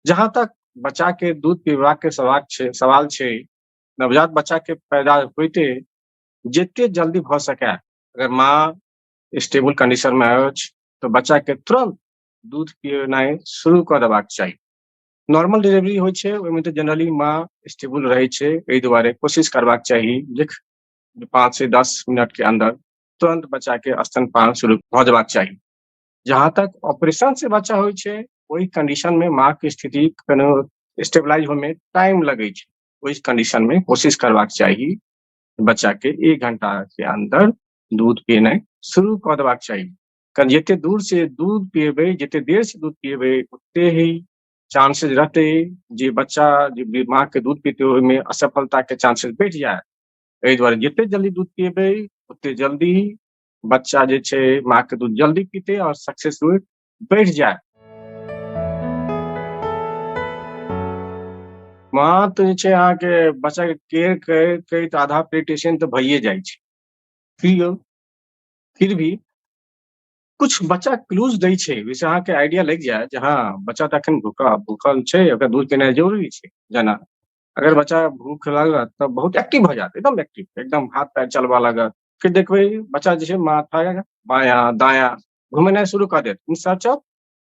जहाँ तक बच्चा के दूध पीबाक के सवाल छै, नवजात बच्चा के पैदा होइते जते जल्दी भऽ सकै, अगर माँ स्टेबल कंडीशन में अछि तऽ बच्चा के तुरंत दूध पियेनाइ शुरू कऽ देबाक चाही। नॉर्मल डिलीवरी होइ छै ओहिमे तऽ जनरली माँ स्टेबल रहै छै, एहि दुआरे कोशिश करबाक चाही जे 5 से 10 मिनट के अंदर तुरंत बच्चा के स्तनपान शुरू भऽ जेबाक चाही। जहाँ तक ऑपरेशन से बच्चा होइ छै ओहि कंडीशन में माँ के स्थिति कनो स्टेबलाइज होय में टाइम लगै छै। ओहि कंडीशन में कोशिश करबाक चाही बच्चा के 1 घंटा के अंदर दूध पियेनाइ शुरू कऽ देबाक चाही। कारण जते दूर से दूध पियेबै, जते देर से दूध पियेबै, ओते ही चांसेज रहतै जे बच्चा जे माँ के दूध पीते ओहिमे असफलता के चांसेज बढ़ि जायत। एहि दुआरे जते जल्दी दूध पियेबै ओते जल्दी बच्चा जे छै माँ के दूध जल्दी पीते और सक्सेस रेट बढ़ि जायत। माँ तऽ जे छै अहाँके बच्चा के केयर करैत करैत आधा इरिटेशन तऽ भइए जाइ छै। फिर भी कुछ बच्चा क्लूज दै छै, ओहिसँ अहाँके आइडिया लागि जायत जे हँ बच्चा तऽ एखन भूखल छै, ओकरा दूध पिनाइ जरूरी छै। जेना अगर बच्चा भूख लागत तऽ बहुत एक्टिव भऽ जायत, एकदम एक्टिव, एकदम हाथ पैर चलबऽ लागत। फिर देखबै बच्चा जे छै माथा बायां दायां घुमेनाइ शुरू कऽ देत। इन सर्च ऑफ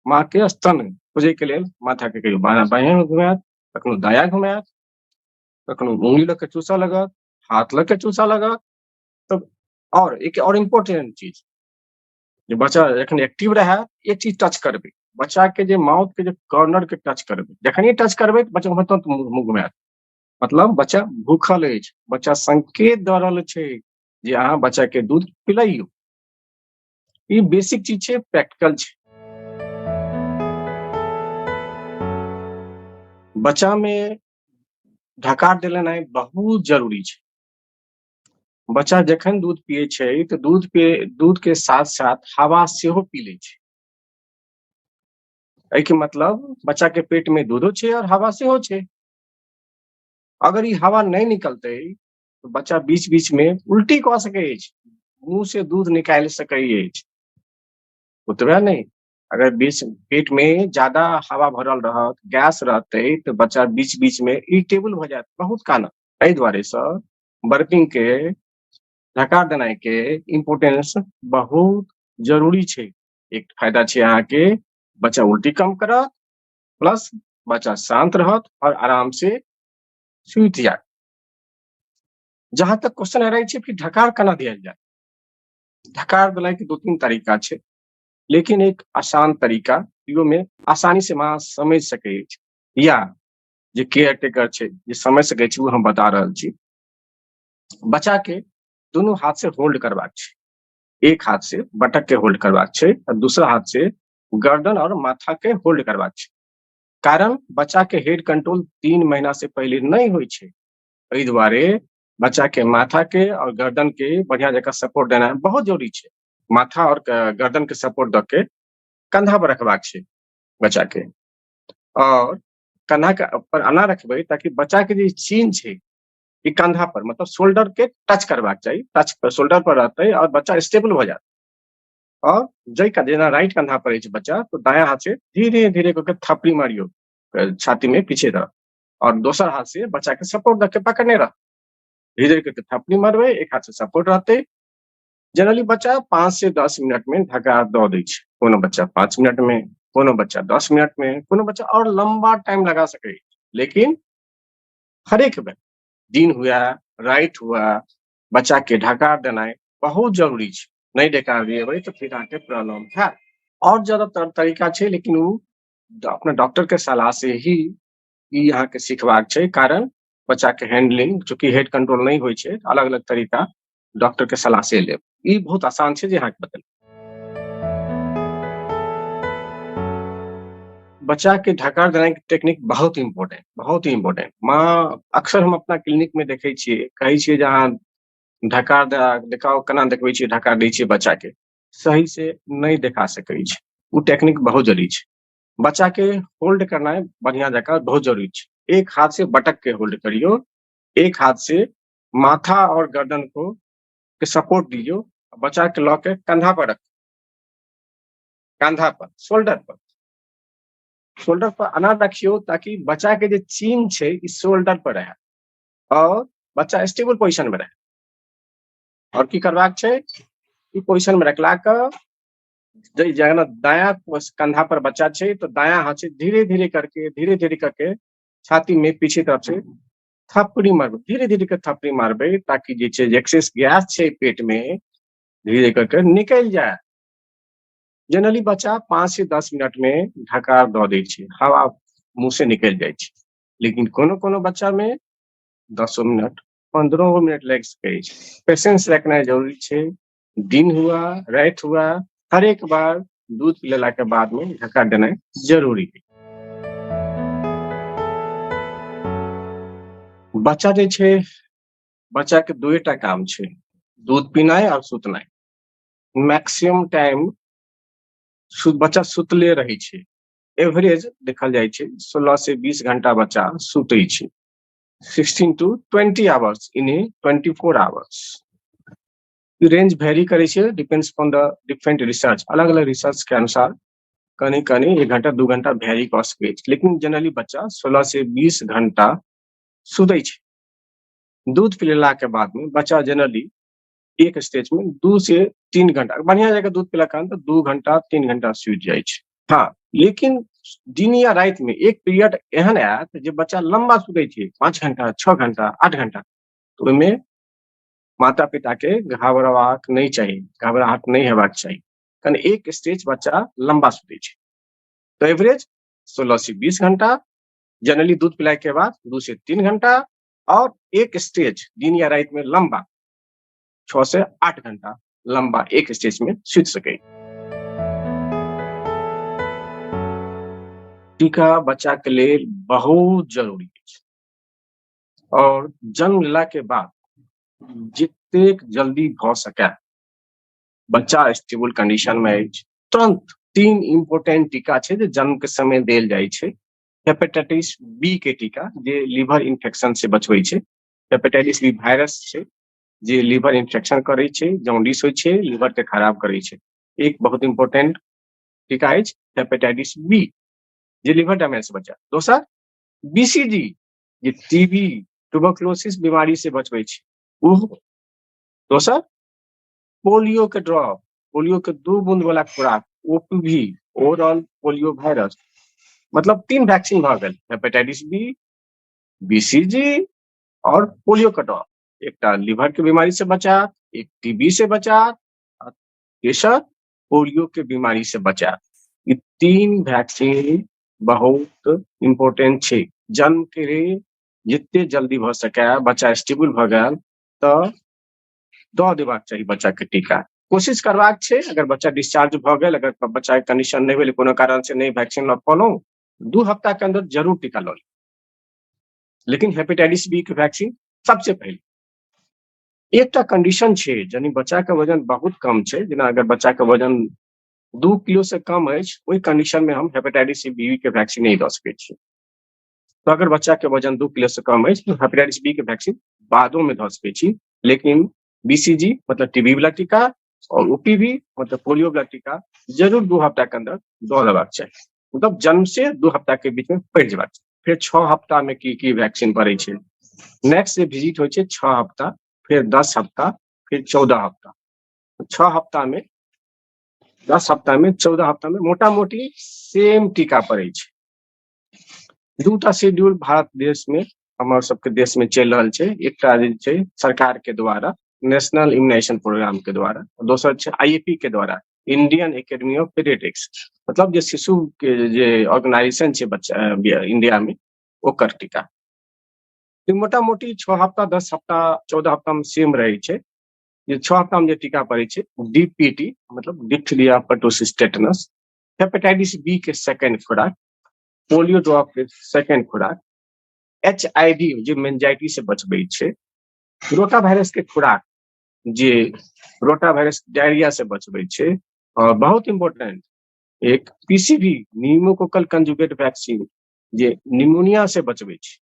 माँ के स्तन खोजै के लेल माथा के कहियो बायां घुमायत, कखनो दायां घुमायत, कखनो उंगली लऽ के चूसऽ लागत, हाथ लऽ के चूसऽ लागत। तब और एक और इम्पोर्टेंट चीज जे बच्चा जखन एक्टिव रहै, एक चीज टच करबै, बच्चा के जे माउथ के जे कॉर्नर के टच करबै, जखन टच करबै तऽ बच्चा तुरंत मुँह घुमायत। मतलब बच्चा भूखल अछि, बच्चा संकेत दऽ रहल छै जे अहाँ बच्चा के दूध पिलैयौ। ई बेसिक चीज छै, प्रैक्टिकल छै। बच्चा में ढकार देलेनाइ बहुत जरूरी छै। बच्चा जखन दूध पियै छै तऽ दूध के साथ साथ हवा सेहो पी लै छै। एहिके मतलब बच्चा के पेट में दूधो छै और हवा सेहो छै। अगर ई हवा नहि निकलतै तऽ बच्चा बीच बीच में उल्टी कऽ सकै अछि, मुंह से दूध निकालि सकै अछि। ओतबे नहि, अगर बीच पेट में ज्यादा हवा भरल रहत, गैस रहतै तऽ बच्चा बीच बीच में इरिटेबल भऽ जायत, बहुत कानत। एहि दुआरे सँ बर्पिंग के ढकार देनाइ के इम्पोर्टेंस बहुत जरूरी छै। एक फायदा छै अहाँके बच्चा उल्टी कम करत, प्लस बच्चा शांत रहत और आराम से सुति जायत। जहाँ तक क्वेश्चन आ छै फिर ढकार केना दियल जाय। ढकार देनाइ के 2-3 तरीका छै, लेकिन एक आसान तरीका इहो में आसानी से माँ समझ सकै अछि या जे केयर टेकर छै जे समझ सकै छै ओ हम बता रहल छी। बच्चा के दुनू हाथ से होल्ड करबाक छै, एक हाथ से बटक के होल्ड करबाक छै और दूसरा हाथ से गर्दन और माथा के होल्ड करबाक छै। कारण बच्चा के हेड कंट्रोल 3 महीना से पहिले नहि होइ छै। एहि दुआरे बच्चा के माथा के और गर्दन के बढ़िया जकाँ सपोर्ट देनाइ बहुत जरूरी छै। माथा और गर्दन के सपोर्ट दऽ के कंधा पर रखबाक छै बच्चा के, और कंधा के ऊपर एना रखबै ताकि बच्चा के जे चीन छै ई कंधा पर, मतलब शोल्डर के टच करबाक चाही, टच पर शोल्डर पर रहतै और बच्चा स्टेबल भऽ जायत। और जाहि का जेना राइट कंधा पर अछि बच्चा तो दायां हाथ से धीरे धीरे कऽ के थपड़ी मारियौ छाती में पीछे तरफ, और दोसर हाथ से बच्चा के सपोर्ट दऽ के पकड़ने रह, धीरे धीरे करके थपड़ी मारबै, एक हाथ से सपोर्ट रहतै। जनरली बच्चा 5 से 10 मिनट में ढकार दऽ दै छै। कोनो बच्चा 5 मिनट में, कोनो बच्चा 10 मिनट में, कोनो बच्चा और लंबा टाइम लगा सकै, लेकिन हरेक बेर दिन हुआ राति हुआ बच्चा के ढकार देनाइ बहुत जरूरी छै। नहि ढकार दिएबै तऽ फिर अहाँके प्रॉब्लम हैत। और ज्यादातर तरीका छै, लेकिन ओ अपना डॉक्टर के सलाह से ही ई अहाँके सिखबाक छै। कारण बच्चा के हैंडलिंग चूँकि हेड कंट्रोल नहि होइ छै, अलग अलग तरीका डॉक्टर के सलाह से लेब। ई बहुत आसान छै जे अहाँके बतेलहुँ। बच्चा के ढकार देनाइ के टेक्निक बहुत इम्पोर्टेंट, बहुत ही इम्पोर्टेंट। माँ अक्सर हम अपना क्लिनिक में देखै छियै, कहै छियै जे अहाँ ढकार देखाउ, केना देखबै छियै, ढकार दै छियै बच्चा के, सही से नहि देखा सकै छै। ओ टेक्निक बहुत जरूरी छै। बच्चा के होल्ड करनाइ बढ़िया जकाँ बहुत जरूरी छै। एक हाथ से बटक के होल्ड करियौ, एक हाथ से माथा और गर्दन को के सपोर्ट दियौ, बच्चा के लऽ के कंधा पर रखियौ, कंधा पर, शोल्डर पर। शोल्डर पर एना रखियौ ताकि बच्चा के जे चीन छै ई शोल्डर पर रहै और बच्चा स्टेबल पोजिशन में रहै। और की करबाक छै, ई पोजिशन में रखला के जेना दायां कंधा पर बच्चा छै तो दायां हाथ से धीरे धीरे करके धीरे धीरे करके छाती में पीछे तरफ से थपड़ी मारबै, धीरे धीरे के थपड़ी मारबै ताकि जे छै एक्सेस गैस छै पेट में धीरे करके निकलि जाय। जनरली बच्चा 5 से 10 मिनट में ढकार दऽ दै छै, हवा मुँह से निकलि जाइ छै। लेकिन कोनो कोनो बच्चा में 10 मिनट 15 मिनट लागि सकै छै। पेशेंस रखनाइ जरूरी छै। दिन हुआ राति हुआ हरेक बार दूध पिलेला के बाद में ढकार देनाइ जरूरी है। बच्चा जे छै, बच्चा के दुएटा काम छै, दूध पीनाइ और सुतनाइ। मैक्सिमम टाइम बच्चा सुतले रहै छै। एवरेज देखल जाइ छै 16 से 20 घंटा बच्चा सुतै छै, 16 to 20 hours in a 24 hours. Range vary करै छै, depends on the different research. अलग अलग रिसर्च के अनुसार कनी कनी 1 घंटा 2 घंटा वेरी कऽ सकै छै, लेकिन जनरली बच्चा 16 से 20 घंटा सुतै छै। दूध पिलेला के बाद में बच्चा जनरली एक स्टेज में 2 से 3 घंटा, बढ़िया जगह दूध पिला के तऽ 2 घंटा 3 घंटा सुति जाइ छै। हाँ, लेकिन दिन या राति में एक पीरियड एहन आयत जे बच्चा लंबा सुतै छै, 5 घंटा 6 घंटा 8 घंटा, तऽ ओहिमे माता पिता के घबराहट नहि चाही, घबराहट नहि हेबाक चाही, कारण एक स्टेज बच्चा लंबा सुतै छै। तऽ एवरेज 16 से 20 घंटा जनरली दूध पिलाए के बाद 2 से 3 घंटा, और एक स्टेज दिन या राति में लंबा 6 से 8 घंटा लंबा एक स्टेज में सुति सकै। टीका बच्चा के लेल बहुत जरूरी अछि और जन्म लेला के बाद जतेक जल्दी भऽ सकै बच्चा स्टेबल कंडीशन में अछि, तुरंत 3 इम्पोर्टेंट टीका छै जे जन्म के समय देल जाइ छै। हेपेटाइटिस बी के टीका जे लीवर इन्फेक्शन से बचबै छै, हेपेटाइटिस बी वायरस छै जे लीवर इन्फेक्शन करै छै, जॉन्डिस होइ छै, लीवर के खराब करै छै। एक बहुत इम्पोर्टेंट टीका अछि हेपेटाइटिस बी जे लीवर डैमेज से बचा। दोसर बीसीजी जे टीबी ट्यूबरक्लोसिस बीमारी से बचबै छै ओहो। दोसर पोलियो के ड्रॉप, पोलियो के 2 बूंद वाला खुराक, ओपीवी ओरल पोलियो वायरस, मतलब 3 वैक्सीन भऽ गेल, हेपेटाइटिस बी, बीसीजी और पोलियो के ड्रॉप। एकटा लीवर के बीमारी से बचात, एक टीबी से बचात, आ तेसर पोलियो के बीमारी से बचात। ई 3 वैक्सीन बहुत इम्पोर्टेंट छै। जन्म के जते जल्दी भऽ सकै बच्चा स्टेबल भऽ गेल तऽ दऽ देबाक चाही बच्चा के टीका। कोशिश करबाक छै, अगर बच्चा डिस्चार्ज भऽ गेल, अगर बच्चा के कंडीशन नहि भेलै, कोनो कारण से नहि वैक्सीन लऽ पौलहुँ, 2 हफ्ता के अंदर जरूर टीका लऽ ली। लेकिन हेपेटाइटिस बी के वैक्सीन सबसे पहिले। एकटा कंडीशन छै, यानी बच्चा के वजन बहुत कम छै, जेना अगर बच्चा के वजन 2 किलो से कम अछि, ओहि कंडीशन में हम हेपेटाइटिस बी के वैक्सीन नहि दऽ सकै छी। तऽ अगर बच्चा के वजन 2 किलो से कम अछि तऽ हेपेटाइटिस बी के वैक्सीन बादो में दऽ सकै छी, लेकिन बीसीजी मतलब टीबी वाला टीका और ओपीवी मतलब पोलियो वाला टीका जरूर 2 हफ्ता के अंदर दऽ देबाक चाही, मतलब जन्म से 2 हफ्ता के बीच में पड़ि जेबाक चाही। फेर 6 हफ्ता में की की वैक्सीन पड़ै छै, नेक्स्ट जे विजिट होइ छै 6 हफ्ता, फेर 10 हफ्ता, फिर 14 हफ्ता। 6 हफ्ता में, 10 हफ्ता में, 14 हफ्ता में मोटा मोटी सेम टीका पड़ै छै। 2टा शेड्यूल भारत देश में, हमर सबके देश में चलि रहल छै। एकटा जे छै सरकार के द्वारा नेशनल इम्यूनाइजेशन प्रोग्राम के द्वारा, दोसर छै आईएपी के द्वारा, इंडियन एकेडमी ऑफ पीडियाट्रिक्स, मतलब जे शिशु के जे ऑर्गेनाइजेशन छै बच्चा इंडिया में, ओकर टीका। मोटा मोटी 6 हफ्ता, 10 हफ्ता, 14 हफ्ता में सेम रहै छै। जे 6 हफ्ता में जे टीका पड़ै छै डीपीटी मतलब diphtheria pertussis tetanus, hepatitis B के सेकेंड खुराक, पोलियो ड्रॉप के सेकेंड खुराक, एचआईवी जे मेंजाइटिस से बचबै छै, रोटा वायरस के खुराक जे रोटा वायरस डायरिया से बचबै छै, और बहुत इम्पोर्टेंट एक पीसीवी न्यूमोकोकल कंजुगेट वैक्सीन जे निमोनिया से बचबै छै।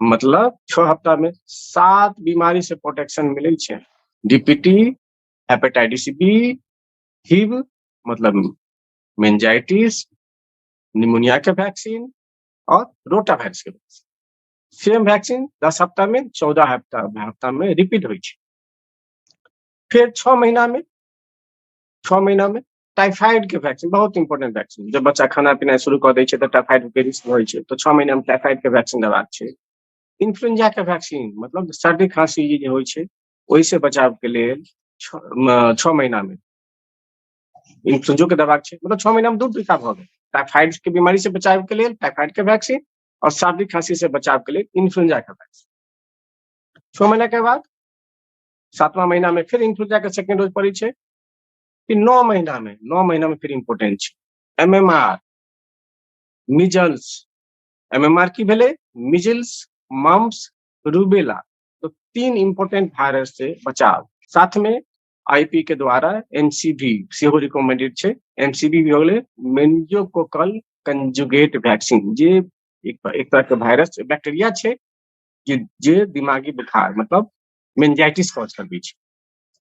मतलब 6 हफ्ता में 7 बीमारी से प्रोटेक्शन मिलै छै, डीपीटी, हेपेटाइटिस बी, हिब मतलब मेंजाइटिस, निमोनिया के वैक्सीन और रोटा वायरस के वैक्सीन। सेम वैक्सीन 10 हफ्ता में, 14 हफ्ता में रिपीट होइ छै। फेर 6 महीना में, 6 महीना में टाइफाइड के वैक्सीन, बहुत इंपॉर्टेंट वैक्सीन। जब बच्चा खाना पीना शुरू कऽ दै छै तऽ टाइफाइड के रिस्क होइ छै, तऽ 6 महीना में टाइफाइड के वैक्सीन देबाक छै। इन्फ्लुएंजा के वैक्सीन, मतलब सर्दी खांसी जे होइ छै ओहिसँ बचाव के लेल 6 महीना में इन्फ्लुएंजो के देबाक छै। मतलब 6 महीना में 2 टीका भऽ गेल, टाइफाइड के बीमारी से बचाव के लेल टाइफाइड के वैक्सीन और सर्दी खांसी से बचाव के लेल इन्फ्लुएंजा के वैक्सीन। 6 महीना के बाद 7वां महीना में फिर इन्फ्लुएंजा के सेकेंड डोज पड़ै छै। फिर 9 महीना में, 9 महीना में फिर इम्पोर्टेंट छै एमएमआर, मिजल्स। एमएमआर की भेलै? मिजल्स, मम्प्स, रूबेला, तो 3 इम्पोर्टेंट वायरस से बचाव। साथ में आईपी के द्वारा एमसीवी सेहो रिकमेंडेड छै। एमसीवी भी हो गेलै मेनिंगोकोकल कंजुगेट वैक्सीन, जे एक तरह के वायरस बैक्टीरिया छै जे दिमागी बुखार मतलब मेनिंजाइटिस कॉज करबै छै।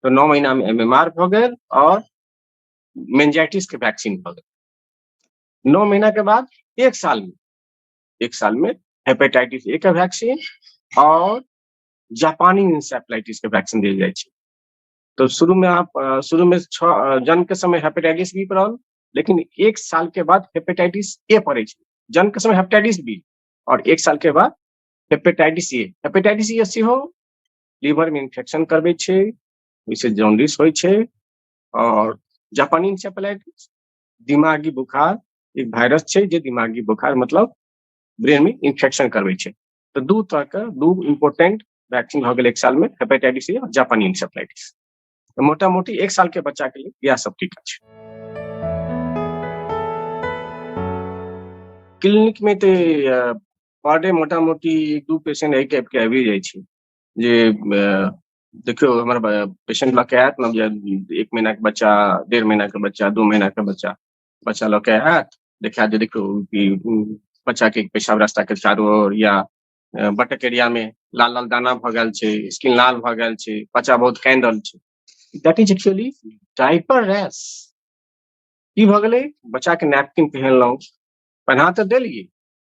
तो 9 महीना में एमएमआर भऽ गेल और मेनिंजाइटिस के वैक्सीन भऽ गेल। 9 महीना के बाद 1 साल में, 1 साल में हेपेटाइटिस ए के वैक्सीन और जापानी इंसेफ्लाइटिस के वैक्सीन देल जाइ छै। तो शुरू में आप शुरू में जन्म के समय हेपेटाइटिस बी पड़ल, लेकिन 1 साल के बाद हेपेटाइटिस ए पड़ै छै। जन्म के समय हेपेटाइटिस बी और 1 साल के बाद हेपेटाइटिस ए। हेपेटाइटिस ए सेहो लीवर में इन्फेक्शन करबै छै, ओहिसँ जॉन्डिस होइ छै। और जापानी इंसेफ्लाइटिस दिमागी बुखार एक वायरस छै जे दिमागी बुखार मतलब ब्रेन में इन्फेक्शन करबै छै। तो 2 तरह के 2 इम्पोर्टेंट वैक्सीन भऽ गेल 1 साल में, हेपेटाइटिस ए और जापानी इंसेफ्लाइटिस। तो मोटा मोटी 1 साल के बच्चा के लिए इएह सब टीका छै। क्लिनिक में तो पर डे मोटा मोटी 1-2 पेशेंट एहि टाइप के आबि जाइ छै जे देखियौ हमर पेशेंट लऽ के आयत ने, जे 1 महीना के बच्चा, 1.5 महीना के बच्चा, 2 महीना के बच्चा लऽ के आयत, देखा जे देखियौ कि बच्चा के पेशाब रास्ता के चारू ओर या बटक एरिया में लाल लाल दाना भऽ गेल छै, स्किन लाल भऽ गेल छै, बच्चा बहुत कानि रहल छै। That is actually diaper rash. की भऽ गेलै? बच्चा के नैपकिन पहिनलहुँ, पहिना तऽ देलियै,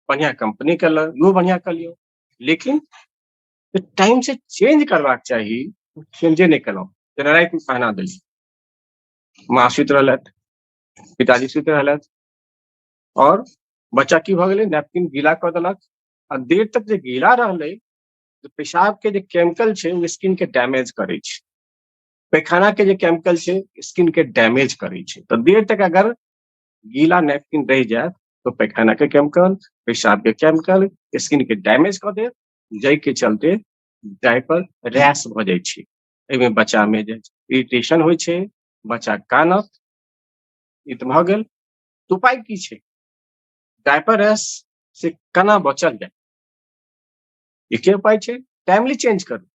बढ़िया कंपनी के इहो बढ़िया कलियौ, लेकिन टाइम से चेंज करबाक चाही, चेंजे नहि केलहुँ, जेना रातिमे पहना देलियै, माँ सुति रहलथि, पिताजी सुति रहलथि, और बच्चा की भऽ गेलै, नैपकिन गीला कऽ देलक, आ देर तक जे गीला रहलै तऽ पेशाब के जे केमिकल छै ओ स्किन के डैमेज करै छै, पैखाना के जे केमिकल छै स्किन के डैमेज करै छै। तऽ देर तक अगर गीला नैपकिन रहि जायत तऽ पैखाना के केमिकल, पेशाब के केमिकल स्किन के डैमेज कऽ देत, जाहिके चलते डायपर रैश भऽ जाइ छै। एहिमे बच्चा में जे इरिटेशन होइ छै, बच्चा कानत, ई तऽ भऽ गेल। तऽ उपाय की छै? डायपर रैश से केना बचल जाय? एके उपाय छै, टाइमली चेंज करू।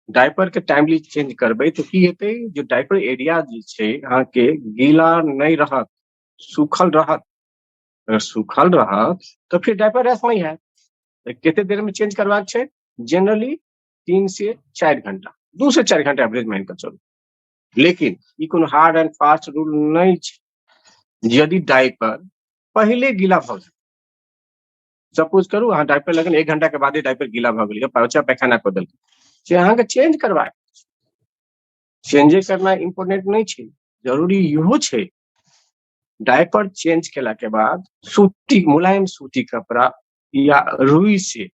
डायपर के टाइमली चेंज करबै तऽ की हेतै, जे डायपर एरिया जे छै अहाँके गीला नहि रहत, सूखल रहत। अगर सूखल रहत तऽ फिर डायपर रैश नहि हैत। तऽ कते देर में चेंज करबाक छै? जनरली 3 से 4 घंटा, 2 से 4 घंटा एवरेज मानि कऽ चलू। लेकिन ई कोनो हार्ड एंड फास्ट रूल नहि छै। यदि डायपर पहिले गीला भऽ गेल, सपोज करू अहाँ डायपर लगेने 1 घंटा के बादे डायपर गीला भऽ गेल, बच्चा पैखाना कऽ देलक, से अहाँके चेंज करबाक, चेंजे करना इम्पोर्टेंट नहि छै, जरूरी इहो छै डायपर चेंज केला के बाद सूती, मुलायम सूती कपड़ा या रुई से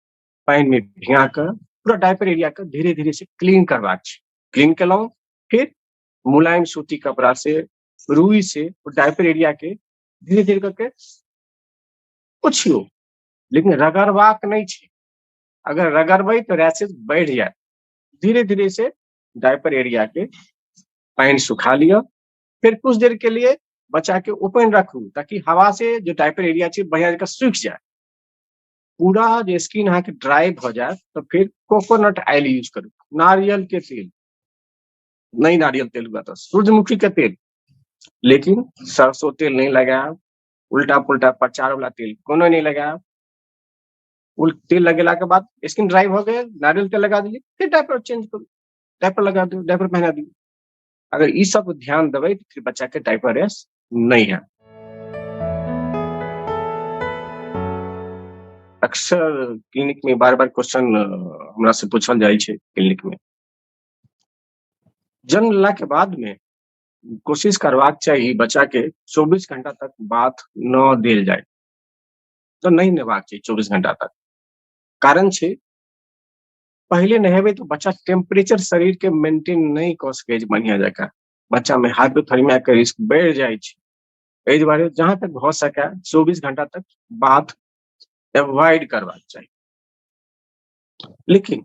पानि में भिगा कऽ पूरा डायपर एरिया के धीरे धीरे से क्लीन करबाक छै। क्लीन केलहुँ, फिर मुलायम सूती कपड़ा से रुई से डायपर एरिया के धीरे धीरे करके पोछियौ, लेकिन रगड़बाक नहि छै। अगर रगड़बै तऽ रैशेज बढ़ि जायत। धीरे धीरे से डायपर एरिया के पानि सुखा लिअ, फिर कुछ देर के लिए बच्चा के ओपन राखू ताकि हवा से जो डायपर एरिया छै बढ़िया जकाँ सूखि जाय, पूरा जे स्किन अहाँके ड्राई भऽ जायत। तऽ फिर कोकोनट ऑयल यूज करू, नारियल के तेल, नहीं नारियल तेल हुआ तऽ सूरजमुखी के तेल, लेकिन सरसों तेल नहीं लगायब, उल्टा पुल्टा प्रचार वाला तेल कोनो नहीं लगायब। तेल लगेला के बाद स्किन ड्राई भऽ गेल, नारियल तेल लगा देलियै, फिर डायपर चेंज करू, डायपर लगा दियौ, डायपर पहिना दियौ। अगर ई सब ध्यान देबै तऽ फिर बच्चा के डायपर रैश नहि हैत। अक्सर क्लिनिक में बार बार क्वेश्चन हमरा से पूछल जाइ छै क्लिनिक में। जन्म लेला के बाद में कोशिश करबाक चाही बच्चा के 24 घंटा तक बाथ न देल जाय, तो नहीं नेबाक चाही 24 घंटा तक। कारण छै पहिले नहेबै तऽ बच्चा टेम्परेचर शरीर के मेंटेन नहि कऽ सकै छै बढ़िया जकाँ, बच्चा में हाइपोथर्मिया के रिस्क बढ़ि जाइ छै। एहि दुआरे जहाँ तक भऽ सकै 24 घंटा तक बाथ एवॉइड करबाक चाही। लेकिन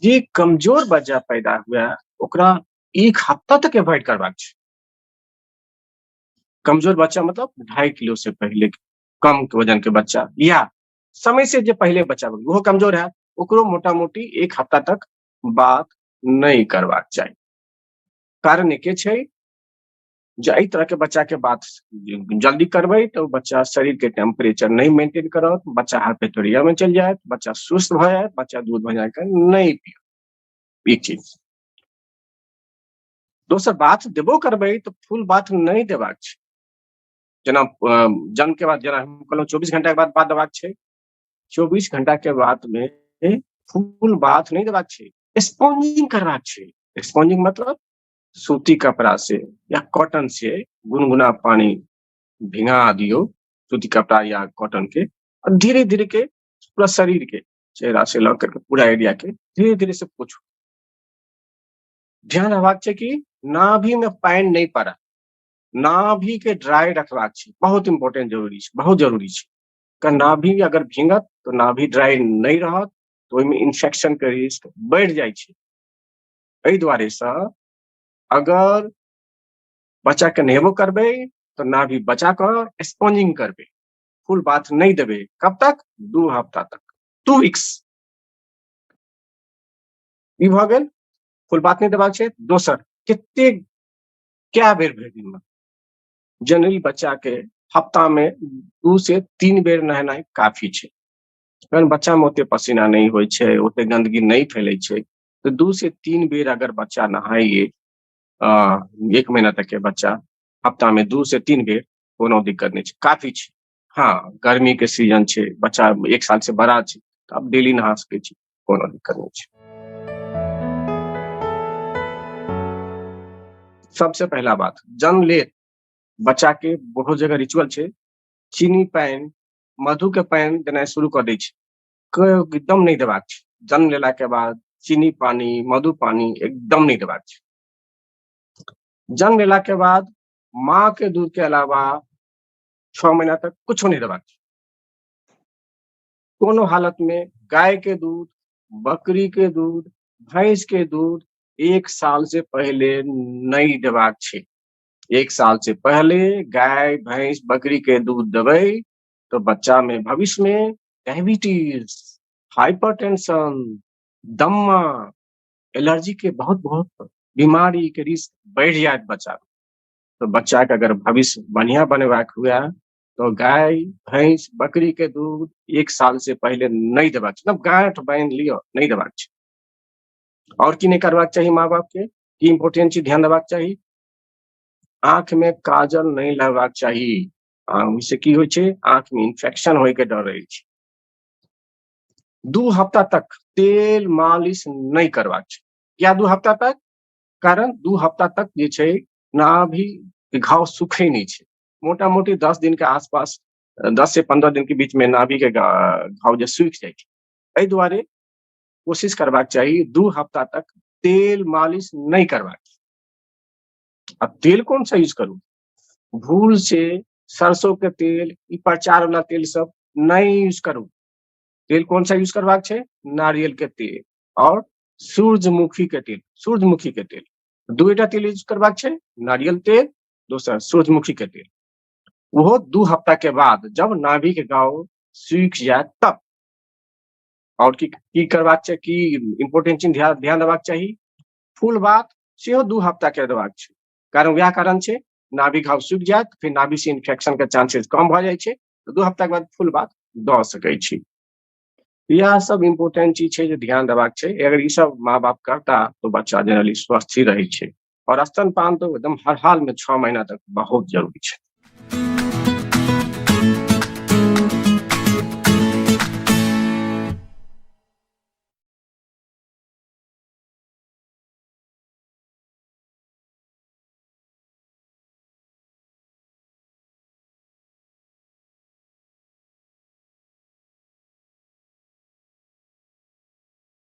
जे कमजोर बच्चा पैदा हुए ओकरा 1 हफ्ता तक एवॉइड करबाक छै। कमजोर बच्चा मतलब 2.5 किलो से पहले कम के वजन के बच्चा या समय से जे पहले बच्चा बन ओहो कमजोर है, ओकरो मोटा मोटी 1 हफ्ता तक बात नहीं करबाक चाही। कारण एके छै जे एहि तरह के बच्चा के बात जल्दी करबै तऽ बच्चा शरीर के टेम्परेचर नहीं मेंटेन करत, बच्चा हाइपोथर्मिया में चलि जायत, बच्चा सुस्त भऽ जायत, बच्चा दूध बना कऽ नहीं पियत। एक चीज। दोसर बात देबो करबै तऽ फुल बात नहीं देबाक छै। जेना जन्म के बाद जेना हम कहलहुँ 24 घंटा के बाद बात देबाक छै, 24 घंटा के बाद में फुल बात नहीं देबाक छै, स्पॉन्जिंग करबाक छै। स्पॉन्जिंग मतलब सूती कपड़ा से या कॉटन से गुनगुना पानी भिंगा दियो, सूती कपड़ा या कॉटन के, और धीरे धीरे के पूरा शरीर के चेहरा से लग करके पूरा एरिया के धीरे धीरे से पोछू। ध्यान रखबाक छै कि नाभि में पानि नहीं पड़ा, नाभि के ड्राई रखबाक छै, बहुत इम्पोर्टेंट जरूरी छै, बहुत जरूरी छै। कारण नाभि अगर भींगत तो नाभि ड्राई नहीं रहत तो ओहिमे इन्फेक्शन के रिस्क बढ़ि जाइ छै। एहि दुआरे सँ अगर बच्चा के नहेबो करबै तो नाभि बचा कऽ स्पॉन्जिंग करबै, फुल बाथ नहीं देबै। कब तक? 2 हफ्ता तक, 2 वीक्स। ई भऽ गेल फुल बाथ नहीं देबाक छै। दोसर, कते कए बेर भरि दिनमे? जनरली बच्चा के हफ्ता में 2 से 3 बेर नहेनाइ काफी छै। कारण बच्चा में ओते पसीना नहीं होइ छै, ओते गंदगी नहीं फैलै छै, तो 2 से 3 बेर अगर बच्चा नहाइए, 1 महीना तक के बच्चा हफ्ता में 2 से 3 बेर, कोनो दिक्कत नहीं छै, काफी छै। हाँ, गर्मी के सीजन छै, बच्चा 1 साल से बड़ा छै, तो आप डेली नहा सकै छी, कोनो दिक्कत नहीं छै। सबसे पहला बात, जन्म ले बच्चा के बहुत जगह रिचुअल छै, चीनी पानि, मधु के पानि देनाइ शुरू कऽ दै छै, एकदम नहीं देबाक छै। जन्म लेला के बाद चीनी पानी, मधु पानी एकदम नहीं देबाक छै। जन्म लेला के बाद माँ के दूध के अलावा 6 महीना तक कुछो नहीं देबाक छै। कोनो हालत में गाय के दूध, बकरी के दूध, भैंस के दूध 1 साल से पहले नहीं देबाक छै। 1 साल से पहले गाय, भैंस, बकरी के दूध देबै तो बच्चा में भविष्य में डायबिटीज, हाइपरटेंशन, दम्मा, एलर्जी के बहुत बहुत बीमारी के रिस्क बढ़ जायत बच्चा। तो बच्चा के अगर भविष्य बढ़िया बनेबाक हुए तो गाय, भैंस, बकरी के दूध 1 साल से पहले नहीं देबाक छै। मतलब गांठ बांधि लिअ, नहीं देबाक छै। और की नहीं करबाक चाही माँ बाप के, की इम्पोर्टेंट चीज ध्यान देबाक चाही? आँख में काजल नहीं लगबाक चाही। ओहिसँ की होइ छै, आँख में इन्फेक्शन होय के डर रहै छै। 2 हफ्ता तक तेल मालिश नहीं करबाक छै। किया 2 हफ्ता तक? कारण 2 हफ्ता तक जे छै नाभि घाव सुखै नहीं छै। मोटा मोटी 10 दिन के आसपास, 10 से 15 दिन के बीच में नाभि के घाव जे सूखि जाइ छै। एहि दुआरे कोशिश करबाक चाही 2 हफ्ता तक तेल मालिश नहीं करबाक चाही। अब तेल कौन सा यूज करू? भूल से सरसों के तेल, ई प्रचार वाला तेल सब नहीं यूज करू। तेल कौन सा यूज करबाक छै? नारियल के तेल और सूरजमुखी के तेल। सूरजमुखी के तेल 2टा तेल यूज करबाक छै, नारियल तेल, दोसर सूरजमुखी के तेल। ओहो 2 हफ्ता के बाद जब नाभि के घाव सूखि जाए तब। और की करबाक छै, की इम्पोर्टेंट चीज ध्यान देबाक चाही? फुल बात सेहो 2 हफ्ता के देबाक छै। कारण वएह कारण छै, नाभि घाव सूखि जायत, फिर नाभि से इन्फेक्शन के चांसेस कम भऽ जाइ छै, तऽ 2 हफ्ता के बाद फुल बात दऽ सकै छी। इएह सब इम्पोर्टेंट चीज छै जे ध्यान देबाक छै। अगर ई सब माँ बाप करता तो बच्चा जनरली स्वस्थ ही रहै छै। और स्तनपान तो एकदम हर हाल में 6 महीना तक बहुत जरूरी छै।